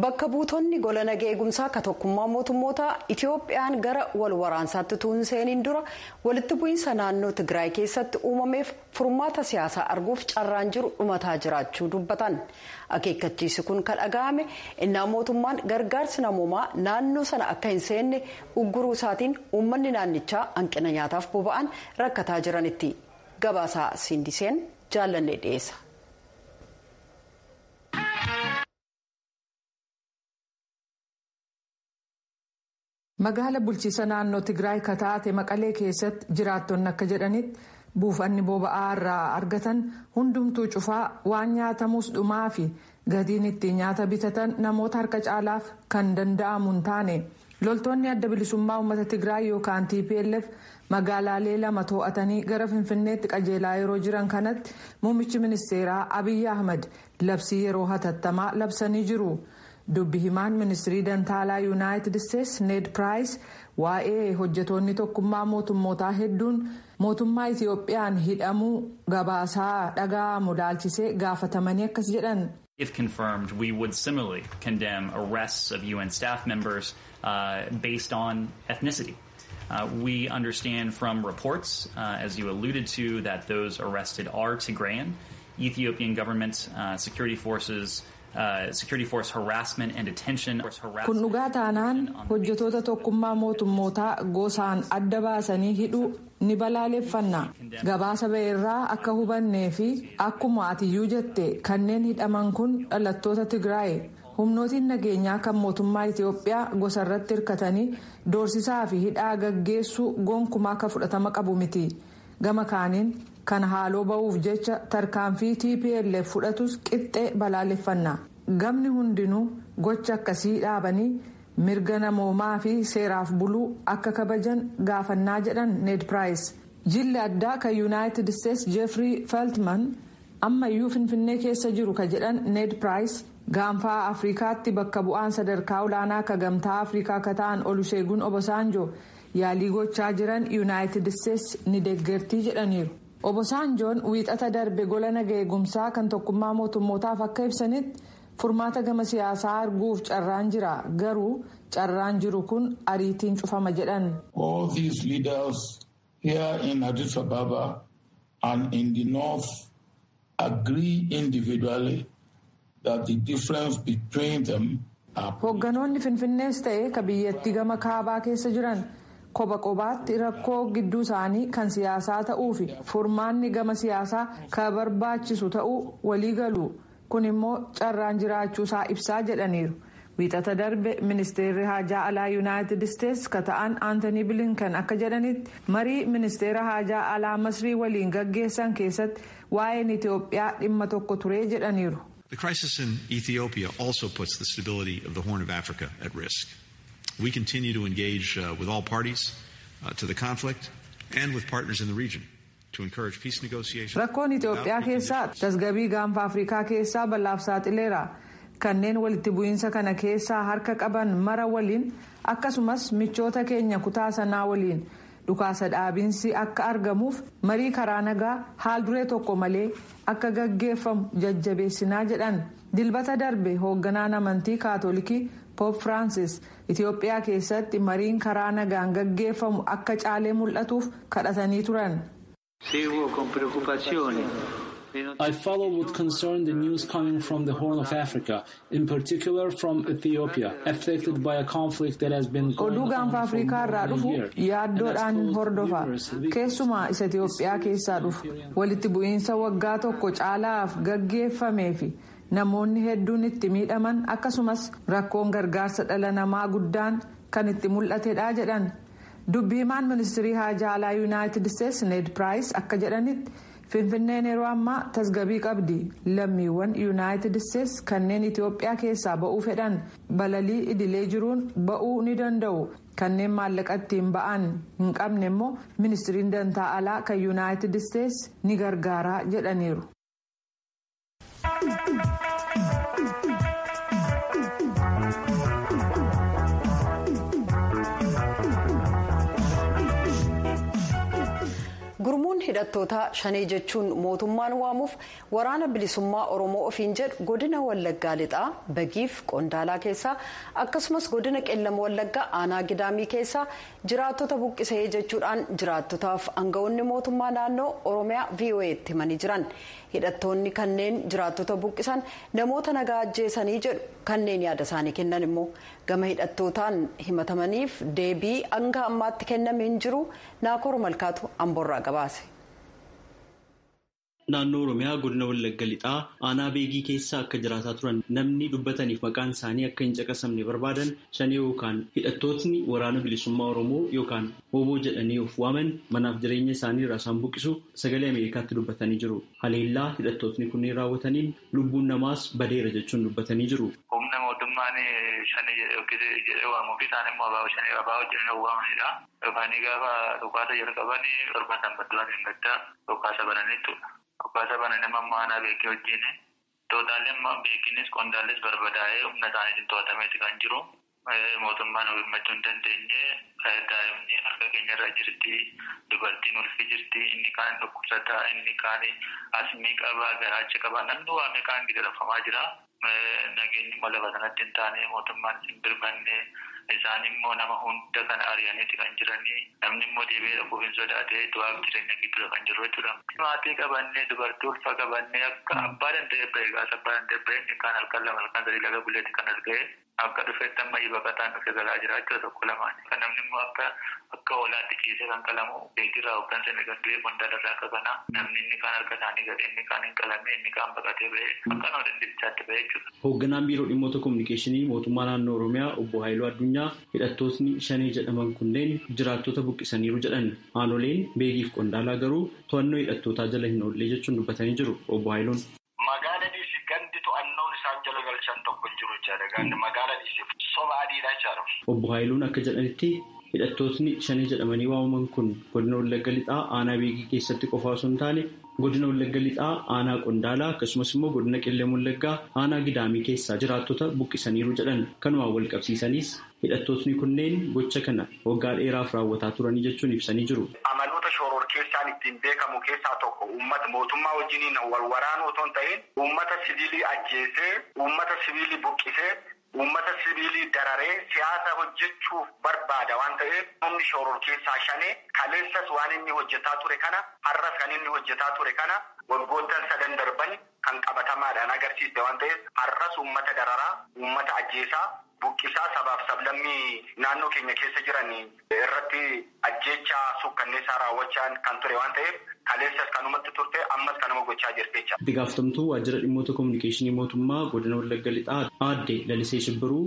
Bakka buutonni gola nagaa eegumsaa akka tokkummaa mootummoota Itiyoophiyaan gara wal waraansaatti utuu hin seeniin dura walitti bu'iinsa naannoo Tigraay keessatti uumameef furmaata siyaasaa arguuf carraan jiru dhumataa jiraachuu dubbatan. Akeekkachiisi kun kan dhaga'ame innaa mootummaan gargaarsi namoomaa naannoo sana akka hin seenne ugguruu isaatiin uummanni naannichaa hanqina nyaataaf boba'an rakkataa jiranitti. Gabaasaa Siindiseen jaallanne dhiyeessa. Magaala bulchiisa naannoo Tigraay ka taate Maqalee keessatti jiraattonni akka jedhanitti buufanni boba'aa irraa argatan hundumtuu cufaa waan nyaatamus dhumaa fi gatiin ittiin nyaata bitatan namoota harka caalaaf kan danda'amu hin taane. Loltoonni adda bilisummaa uummata Tigraay yookaan TPLF magaalaalee lama to'atanii gara Finfinneetti qajeelaa yeroo jiran kanatti muummichi ministeeraa Abiyyi Ahmad labsii yeroo hatattamaa labsanii jiru. Dubbi himaan ministirii dantaalaa Yuunaayitid Isteets Need Piraayis waa'ee hojjetoonni tokkummaa mootummootaa hedduun mootummaa Itiyoophiyaan hidhamuu gabaasaa dhaga'amu laalchisee gaafatamanii akkas jedhan. If confirmed, we would similarly condemn arrests of UN staff members based on ethnicity. We understand from reports, as you alluded to, that those arrested are Tigrayan. Ethiopian government security forces. Security force harassment and detention. Kun dhugaa taanaan hojjetoota tokkummaa mootummootaa gosaan adda baasanii hidhuu ni balaaleffanna. Gabaasa ba'e irraa akka hubannee fi akkuma atiyyuu jette kanneen hidhaman kun dhalattoota Tigraay. Humnootiin nageenyaa kan mootummaa Itiyoophiyaa gosa irratti hirkatanii doorsisaa fi hidhaa gaggeessuu gonkumaa akka fudhatama qabu miti. Gama kaaniin kan haaloo ba'uuf jecha tarkaanfii TPLF fudhatus qixxee balaaleffanna. Gamni hundinuu gocha akkasii dhaabanii mirga namoomaa fi seeraaf buluu akka kabajan gaafannaa jedhan Ned Price. Jilli addaa kan Yuunaayitid Isteets Jeefrii Feltman ammayyuu Finfinnee keessa jiru ka jedhan Ned Price gaanfaa Afrikaatti bakka bu'aan sadarkaa olaanaa ka gamtaa Afrikaa ka ta'an Oluseegun Obasanjo yaalii gochaa jiran Yuunaayitid Isteets ni deeggartii jedhaniiru. Obasanjoon wiixata darbe gola naga eegumsaa kan tokkummaa mootummootaaf akka ibsanitti furmaata gama siyaasaa arguuf carraan jira garuu carraan jiru kun ariitiin cufama jedhan. All these leaders here in Addis Ababa and in the north agree individually that the difference between them are. Hoogganoonni Finfinnees ta'e ka biyyattii gama kaabaa keessa jiran. Kopha qobaatti rakkoo gidduu isaanii kan siyaasaa ta'uu fi furmaanni gama siyaasaa kan barbaachisu ta'uu walii galu kun immoo carraan jiraachuu isaa ibsaa jedhaniiru. Wiixata darbe ministeerri haajaa alaa Yuunaayitid Isteets ka ta'an Aantanii Bilinkan akka jedhanitti marii ministeera haajaa alaa Masrii waliin gaggeessan keessatti waa'een Itiyoophiyaa dhimma tokko ture jedhaniiru. The crisis in Ethiopia also puts the stability of the Horn of Africa at risk. We continue to engage with all parties to the conflict and with partners in the region to encourage peace negotiations. Rakkoon Itoophiyaa keessaa tasgabbii gaanfa Afrikaa keessaa balaaf saaxileera. Kanneen walitti bu'iinsa kana keessaa harka qaban mara waliin akkasumas michoota keenya kutaa sanaa waliin dhukaasa dhaabiinsi akka argamuuf marii karaa nagaa haal duree tokko malee akka gaggeeffamu jajjabeessinaa jedhan. Dilbata darbe hoogganaan amantii kaatolikii Pope Francis Itiyoophiyaa keessatti mariin karaa nagaan gaggeeffamu akka caalee mul'atuuf kadhatanii turan. I follow with concern the news coming from the Horn of Africa, in particular from Ethiopia, affected by a conflict that has been going Oduu gaanfa on for Afrikaa more irraa than a dhufu year and has yaaddoodhaan caused hordofa. numerous victims. Keessumaa isa Itiyoophiyaa keessaa dhufu walitti bu'iinsa waggaa tokko caalaaf gaggeeffamee fi namoonni hedduun itti miidhaman akkasumas rakkoon gargaarsa dhala namaa guddaan kan itti mul'atedha jedhan. Dubbi himaan ministirii haajaa alaa Yuunaayitid Isteets Ned Piraayis akka jedhanitti Finfinneen yeroo ammaa tasgabbii qabdi. Lammiiwwan Yuunaayitid Isteets kanneen Itiyoophiyaa keessaa ba'uu fedhan balalii idilee jiruun ba'uu ni danda'u. Kanneen maallaqa ittiin ba'an hin qabne immoo ministiriin dantaa alaa kan Yuunaayitid Isteets ni gargaaraa jedhaniiru. Gurmuun Gareen hidhattoota shanee jechuun mootummaan waamuuf waraana bilisummaa Oromoo ofiin jedhu godina Wallaggaa Lixaa Bagiif Qondaalaa keessaa akkasumas godina Qellam Wallaggaa Aanaa Gidaamii keessaa jiraattota buqqisee jechuudhaan jiraattotaaf aangawoonni mootummaa naannoo Oromiyaa VOA'tti himanii jiran. Hidhattoonni kanneen jiraattota buqqisan namoota nagaa ajjeesanii jedhu kanneen yaada isaanii kennan immoo gama hidhattootaan himatamaniif deebii hanga ammaatti kenname hin jiru. Naakoor Malkaatu Amboorraa gabaase. Naannoo Oromiyaa godina Wallagga Lixaa aanaa Beegii keessa akka jiraataa turan namni dubbataniif maqaan isaanii akka hin caqasamne barbaadan shanee yookaan hidhattootni waraana bilisummaa Oromoo yookaan Hoboo jedhanii of waaman manaaf jireenya isaanii irraa isaan buqqisu sagalee Ameerikaatti dubbatanii jiru. Haleellaa hidhattootni kunneen raawwataniin lubbuun namaas badeera jechuun dubbatanii jiru. Humna mootummaan shanee jedhee waamuu fi isaan immoo abaaboo shanee abaaboo jedhanii waamanidha. Yookaan gaafa dhukaasa jalqabanii torban sanbata hin gaddaa dhukaasa bananii jechuudha. Dhukaasa bananii amma aanaa beekee wajjin tootaalee amma beekinis qondaallis barbadaa'ee humna isaaniitiin to'atameeti kan jiru. Mootummaan hirmachuu hin dandeenye daa'imni harka keenyarra jirti, dubartiin ulfi jirti, inni kaan dhukkubsataa, inni kaan asmii qabaa, garaacha qabaa, namni waamee kaan gidirfamaa jira. Nageenyi immoo lafa sanatti hin taane mootummaan hin birbanne isaan immoo nama hunda kana ari'aniiti kan jiranii namni immoo deebi'ee dhaquuf hin sodaate du'aaf jireenya gidduu kan jiru jechuudha. Maatii qabannee dubartii ulfa qabannee akka abbaa danda'e ba'e gaasa abbaa danda'e ba'e inni kaan halkan lama halkan sadii laga buleetti kan as ga'e akka dhufetti amma baqataan dhufe galaa jira jechuudha tokko lamaan. Kan namni immoo akka hoolaatti ciisee kan qalamu beekirraa hoggansa inni gad du'e qondaalarraa akka kana namni inni kaan harka isaanii gad inni kaan hin qalame inni kaan baqatee ba'e akkanuma dandeettichaatti ba'e jechuudha. Hoogganaan biiroo dhimmoota kominikeeshinii mootummaa naannoo Oromiyaa obbo Haayiluu Addunyaa hidhattootni shanee jedhaman kunneen jiraattota buqqisaniiru jedhan. Aanoleen beegiif qondaalaa garuu to'annoo hidhattootaa jala hin oolle jechuun dubbatanii jiru obbo Haayiluun. Magaala dhiisi gandi to'annoon isaan jala galchan tokko hin jiru jechaadha. Gandi magaala dhiisi soba adiidha jechaadha. Obbo Haayiluun akka jedhanitti hidhattootni shanee jedhamanii waamaman kun godina Wallagga Lixaa aanaa beegii keessatti qofa osoo hin taane godina Wallagga Lixaa aanaa Qondaalaa akkasumas immoo godina Qellem Wallaggaa aanaa Gidaamii keessaa jiraattota buqqisaniiru jedhan. Kanumaan wal qabsiisanis hidhattootni kunneen gocha kana waggaa dheeraaf raawwataa turanii jechuun ibsanii jiru. Amaloota shoror keessaan ittiin beekamu keessaa tokko uummata mootummaa wajjiniin wal waraanuu otoo hin ta'in uummata siviilii ajjeesee uummata siviilii buqqisee uummata siviilii dararee siyaasa hojjechuuf barbaada waan ta'eef humni shoror keessaa shanee kaleessas waan inni hojjetaa ture kana har'as kan inni hojjetaa ture kana waggoottan sadan darban kan qabatamaadhaan agarsiiste waan ta'eef har'as uummata dararaa uummata ajjeesaa buqqisaa sabaaf sablammii naannoo keenya keessa jiran irratti ajjeechaa suukkanneessaa raawwachaa kan ture waan ta'eef kaleessas kanumatti turte ammas kanuma gochaa jirti jecha. Itti gaafatamtuu waajjira dhimmoota kominikeeshinii mootummaa godina Wallagga Lixaa aadde Lalisee Shibbiruu